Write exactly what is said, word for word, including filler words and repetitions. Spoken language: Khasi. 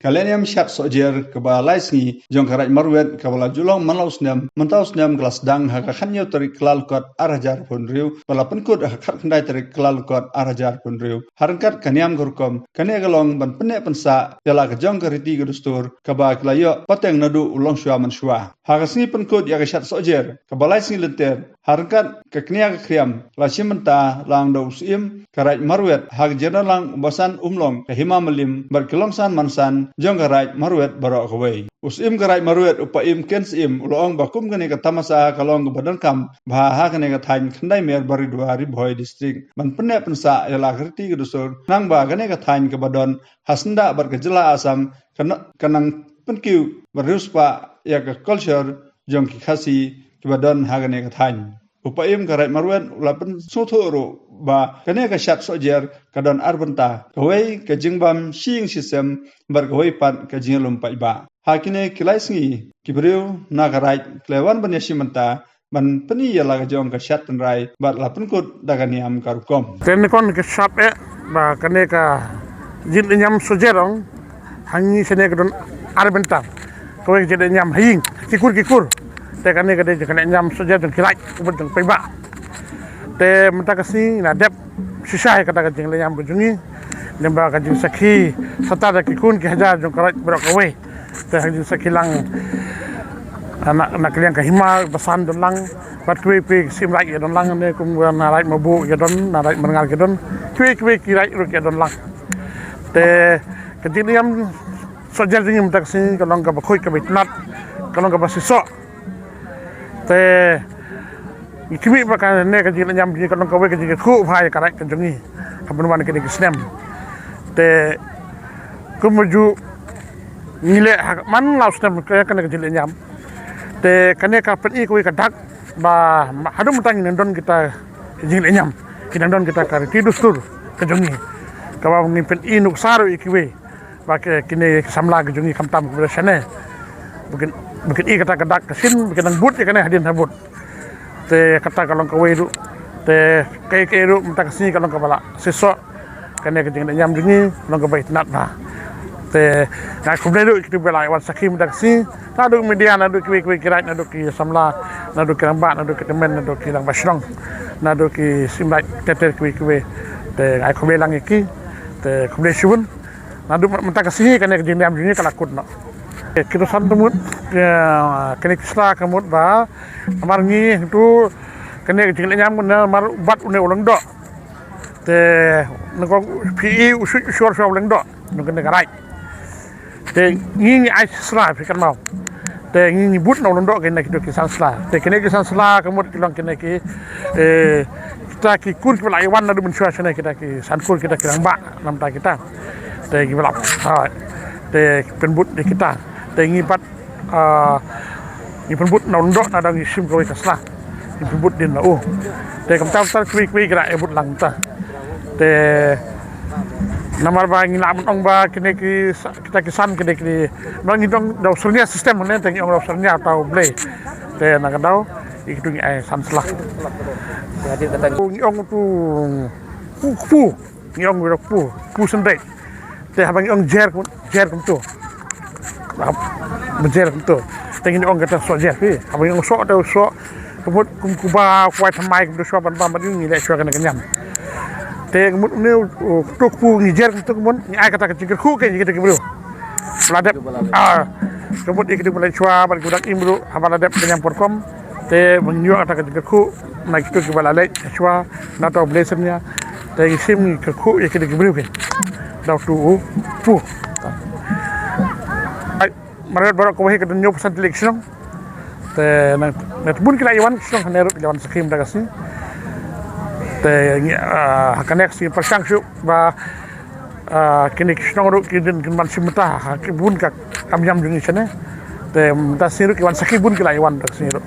Ka lehniam shad sohjer kaba lai sngi jong ka Raid Marwet kaba la ju long man la u snem, mynta u snem ka la sdang ha ka khathynñiew tarik Kyllalyngkot ar hajar arphew hynriew bad la pynkut ha ka khatkhyndai tarik Kyllalyngkot ar hajar arphew hynriew. Ha ryngkat ka niam ka rukom, kane ka long ban pynneh pynsah ïa la ka jong ka riti ka dustur kaba ki la ïoh pateng naduh u longshuwa manshuwa. Ha ka sngi pynkut ïa ka shad sohjer kaba lai sngi lynter, ha ryngkat ka kñia ka khriam, la shim bynta lang da u Syiem ka Raid Marwet ha ka jingdonlang u Basan Umlong, ka Hima Mylliem bad ki longsan mansan jong ka Raid Marwet baroh kawei. U Syiem ka Raid Marwet, u Paiem Ken Syiem, u la ong ba kum kane ka tamasa ka long kaba donkam bha ha kane ka thaiñ Khyndaimere Baridua, Ri Bhoi District, ban pynneh pynsah ïa la ka riti ka dustur, nangba kane ka thaiñ kaba don ha syndah bad ka jylla Assam ka na-, ka nang pynkiew bad riewspah ïa ka culture jong ki Khasi kiba don ha kane ka thaiñ. U Paiem ka Raid Marwet u la pynsngewthuh ruh ba kane ka shad sohjer ka don ar bynta, kawei ka jingbam shi ïing shi sem bad kawei pat ka jingïalum paidbah. Ha kine ki lai sngi ki briew na ka Raid ki la wan ban ïashim bynta ban pyni ïa la ka jong ka shad tynrai bad la pynkut da ka niam ka rukom. Te nyngkong ka shad eh ba kane ka jinglehniam sohjer ong ha ngi shane ka don ar bynta. Kawei ka jinglehniam ha ïing, ki kur ki kur. Te kane ka dei ka lehniam sohjer jong ki Raid, u bad jong paidbah. Te mynta ka sngi ngi la dep shisha ïa kata ka jinglehniam ka jong ngi. Lyngba ka jingsakhi sata da ki khun ki hajar jong ka Raid baroh kawei. Te ha ka jingsakhi lang, ah, na, na ka liang ka Hima Basan don lang, bad kiwei kiwei ki Syiem Raid ïa don lang ne, kum na Raid Mabu ïa don, na Raid Marngar ïa don, kiwei kiwei ki Raid ruh ïa don lang. Te ka jinglehniam sohjer jong ngi mynta ka sngi ka long kaba khuid, kaba itynnad, ka long kaba shisha. Te ngi khmih ba kane ka jinglehniam jong ngi ka long kawei ka jingkyrkhu bha ïa ka Raid ka jong ngi ha ban wan kine ki snem. Te kumba ju ngi leh ha man la u snem ka, kane ka jinglehniam. Te kane ka pyni kawei ka dak ba ma-, haduh mynta ngin nang don kita ka jinglehniam, ngin nang don kita ka riti dustur ka jong ngi, kaba ngin pyni nuksa ruh ïa kiwei ba ki, kine ki samla ki jong ngi khamtam kiba don shane ba kin, ba kin i kata ka dak ka shin, ba kin nang bud ïa kane hadien habud. Te kata ka long kawei ruh. Te kaei kaei ruh mynta ka sngi ka long kaba la shisha. Kane ka jinglehniam jong ngi long kaba itynnad bha. Te nga ai khublei ruh ïa kito kiba la wan sakhi mynta ka sngi, naduh media, naduh kiwei kiwei ki Raid, naduh ki samla, naduh ki rangbah, naduh ki tymmen, naduh ki rangbah shnong, naduh ki Syiem Raid ter ter kiwei kiwei. Te nga ai khublei lang ïa ki. Te khublei shibun. Naduh mynta ka sngi kane ka jinglehniam jong ngi ka la kut noh. Eh, ki don san tymmen, eh, kane ki sla ka mut ba namar ngi hangtu kane ka jinglehniam namar u bat une u lyngdoh. Te nyngkong phi i u shu, u shor shuwa u lyngdoh, nong kane ka Raid. Te ngi ngi ai sla phi kynmaw. Te ngi ngi bud na u lyngdoh kine kito ki san sla. Te kine ki san sla ka mut ki long kine ki, eh, kita ki kur kiba la ïa wan naduh mynshuwa shane, kita ki san kur, kita ki rangbah namar kita. Te kiba la, ha, te pynbud ïa kita. Te ngi pat, ah, ngi pynbud na u lyngdoh, naduh ngi shim kawei ka sla. Ngi pynbud dien na u. Te kumta kumta kiwei kiwei ki la ïa bud lang kumta. Te namar ba ngi lah ban ong ba kine ki sa-, kita ki san kine ki, namar ngi dang da u syrnia system ne, te ngi ong da u syrnia uta u blei. Te na ka daw ïa kitu ngi ai san sla. Ngi ong utu u kpu, ngi ong u kpu, kpu syndei. Te haba ngi ong jer, jer kumtu. Ba jer kumtu. Te ngi ong kata soh jer phi. Haba ngi ong soh te u soh. Ka mut kum kuba kwai thymmai kumtu shuwa ban bam, bad ngi leh shuwa kane ka niam. Te ka mut une u, u, utu u kpu ngi jer kumtu, ka mut ngi ai kata ka jingkyrkhu ïa kita ki briew ba la dep. Ah, ka mut ïa kita ba la leit shuwa bad kiba dang im ruh haba la dep ka niam ka rukom. Te ba ngi ïoh kata ka jingkyrkhu na kitu kiba la leit shuwa na uta u blei syrnia. Te ngi shim, ngi kyrkhu ïa kita ki briew ki da utu u kpu. Ai, Marwet baroh kawei ka don hynñiew percent tylli ki shnong. Te na, na bun ki la ïa wan ki shnong hangne ruh ki la wan sakhi mynta ka sngi. Te ngi, ah, ha kane ka sngi pyrshang shuh ba, ah, kine ki shnong ruh ki dei kin wan shim bynta ha ki bun ka kam ïam jong ngi shane. Te mynta ka sngi ruh ki wan sakhi, bun ki la ïa wan mynta ka sngi ruh.